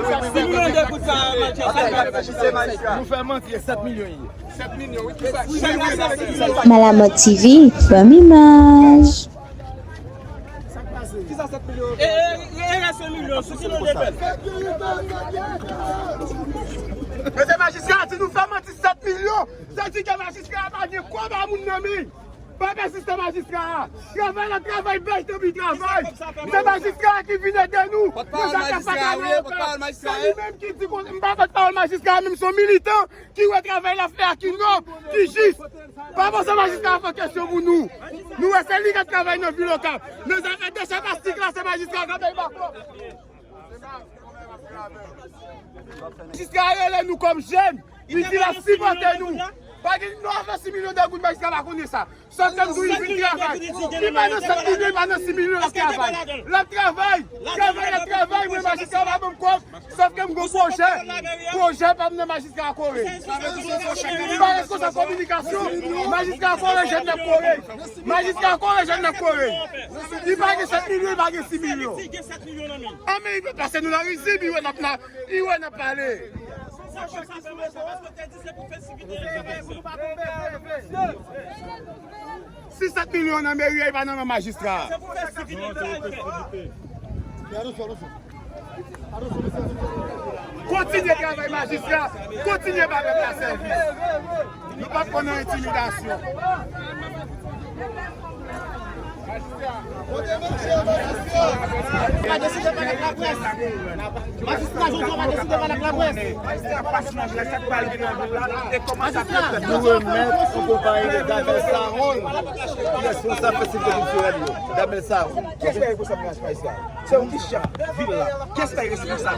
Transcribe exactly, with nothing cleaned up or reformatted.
Nou fè manti, e sèt milyon ye. Malamòt T V, ban m imaj. Kisa sèt milyon? E, e, e rès milyon, sou ki non de pèn? Mesye majistra, di nou fè manti sèt milyon. Sa di ke majistra a pa gen kòb a moun nan men. Pa pèsiste majistra a. Travay la travay, bèj tanpi travay. Se majistra a ki vin ede nou. Pòtpawòl majistra a, wi, pòtpawòl majistra a. Se li menm ki di kon, m pa pòtpawòl majistra a, men m se yon militan ki wè travay l ap fè a ki nòb, ki jis. Pa panse majistra a fè kesyon pou nou. Nou wè se li k ap travay nan vil Okap. Nan zafè dechè plastik la, se majistra a k ap bay bafon. Majistra a rele nou kòm jèn. Li di l ap sipòte nou. Pa gen nou avè sis milyon de goud, majistra pa konnen sa. Sòf ke m di w li vin travay. Li pa nan sèt milyon, li pa nan sis milyon, l ap travay. L ap travay. Travay, l ap travay, men majistra pa ban m kòb. Sòf ke m gon pwojè. Pwojè pa m nan majistra a kore. Li pa responsab kominikasyon. Majistra a kore, jèn nan kore. Majistra a kore, jèn nan kore. Li pa gen sèt milyon, li pa gen sis milyon. An men li pase nou nan rizib, li wè n ap la, li wè n ap pale. Si sèt milyon nan meri a, li pa nan men majistra a. Kontinye travay majistra, kontinye ba pèp la sèvis. Nou p ap konn nan entimidasyon. Pa deside pale ak laprès. Majistra, jodi a pa deside pale ak laprès. Nou remèt yon konpayi de Gabel Saron, ki responsab festival kiltirèl yo. Gabel Saron. Kiyès ki responsab majistra? Se ou ki chèf vil la. Kiyès ki responsab?